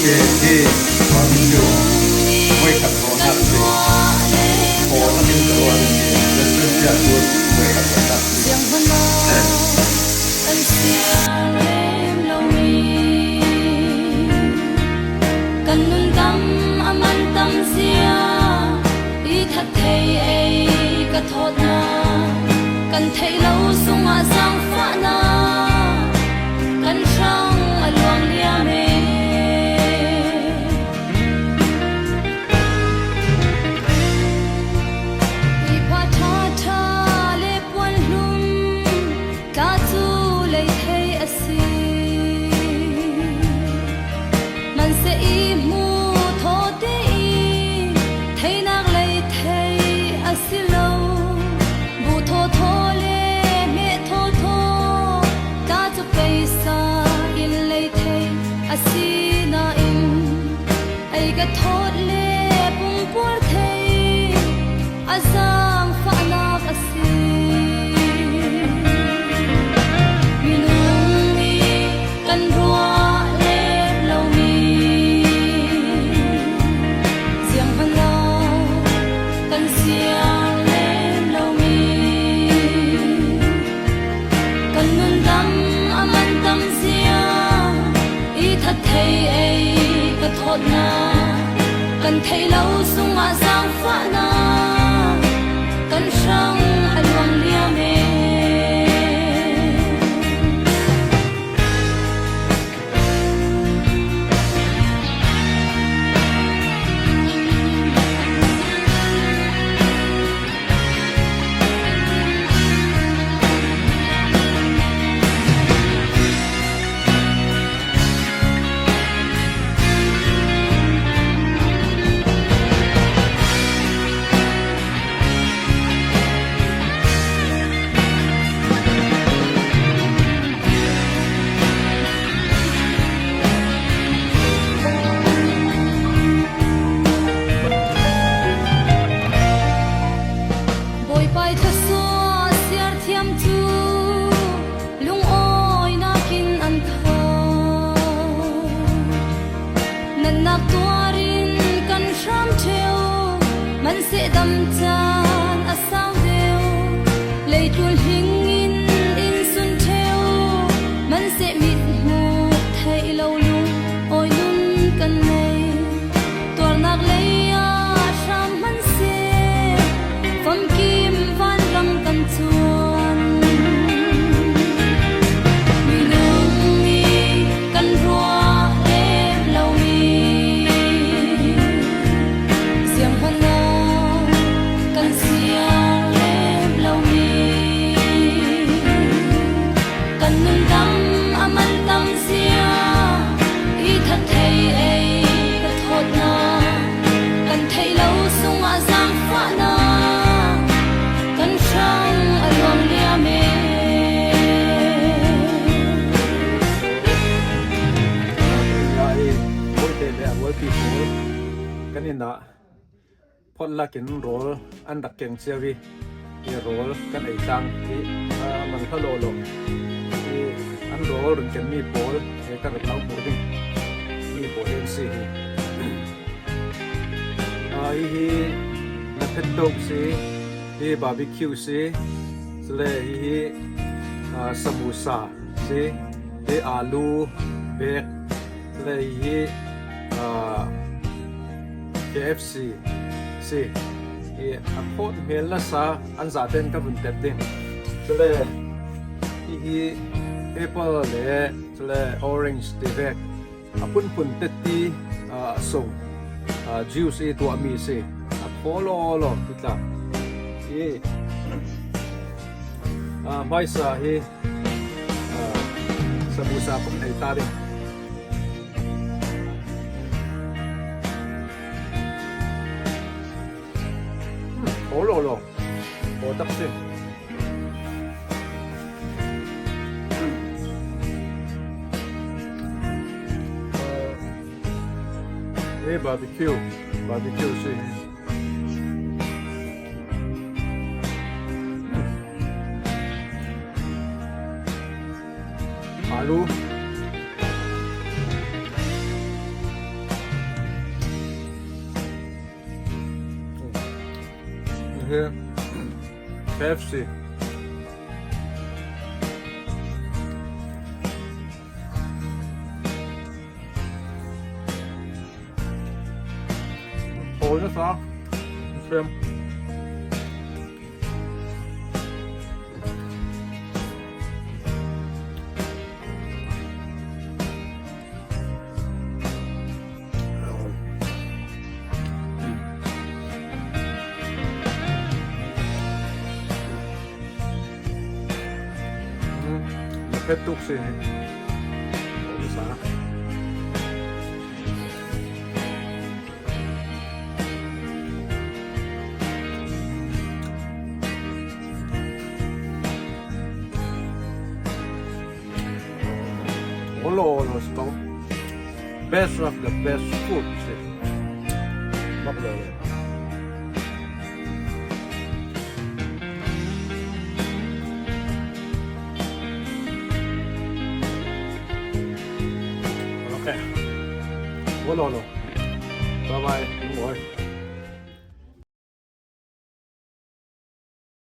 Hi barbecue vawikhat rawhnak si. Thaw takin ka ruah ding hi restaurant piah cu vawikhat rawhnak si. Kan nun dam a man tam zia i that thei ei ka thawt na kan thei lo sungah zaangfah na kan hrang a luang liam e. Hi tha tha le puan hlum tla cu lei thei a si. Man se i mu thaw te i theinak lei thei a si lo. Bu thaw thaw le me thaw thaw ta cu peisa in lei thei a si nain ei ka thawt le pumpuar thei a zaangfahnak a si. Minung nih kan ruah lem lomi zianghmanh lo kan siang lem lomi kan nun dam a man tam zia i that thei ei ka thawt na kan thei lo sungah zaangfah na kan hrang a luang liam e. Bawipa thlasua siarthiam cu lungawinak in an kho. Nannak tuarin kan hram ṭheo, man seh dam caan a sau deuh. Leitlun hling in inn sun ṭheo, man seh mit hmuh theih lo lung awi nun kan nei. Tuarnak lei ah hram hmanhseh, famkim vanram kan cuan. Minung nih kan ruah lem lomi zianghmanh ah kan siang lem lomi kan nun dam a man tam zia i that thei ei ka thawt na kan theih lo sungah zaangfah na kan hrang a luang liam e. I bawite le a rualpi pawl kan inn ah phawt lakin rawl an rak keng cio i i rawl kan ei tlang i man hla law law i an rawl run kenmi pawl he kan rak lo hmuh ding mi pawl hi an si hi. Hihi laphet tok si, hi barbecue si, cule hihi samosa si, hi alu bek, cule hihi KFC si. Hi a phawt hmel nasa an zaten ka vun tep ding. Cule hihi apple le cule orange ti vek. A phunphun tetti a sung juice i tuahmi si. A thaw lawlaw ti tla. Hi hmaisa hi samusa pum ei ta ding. Thaw lawlaw. Thaw tak si. Hi barbecue, barbecue si. Alu. Hi KFC. Thawi nasa thlem. Phet tuk si sa. Olo lo si ko. Best of the best food si. Bak lo le. Okay. Olo lo. Bye bye. Bye.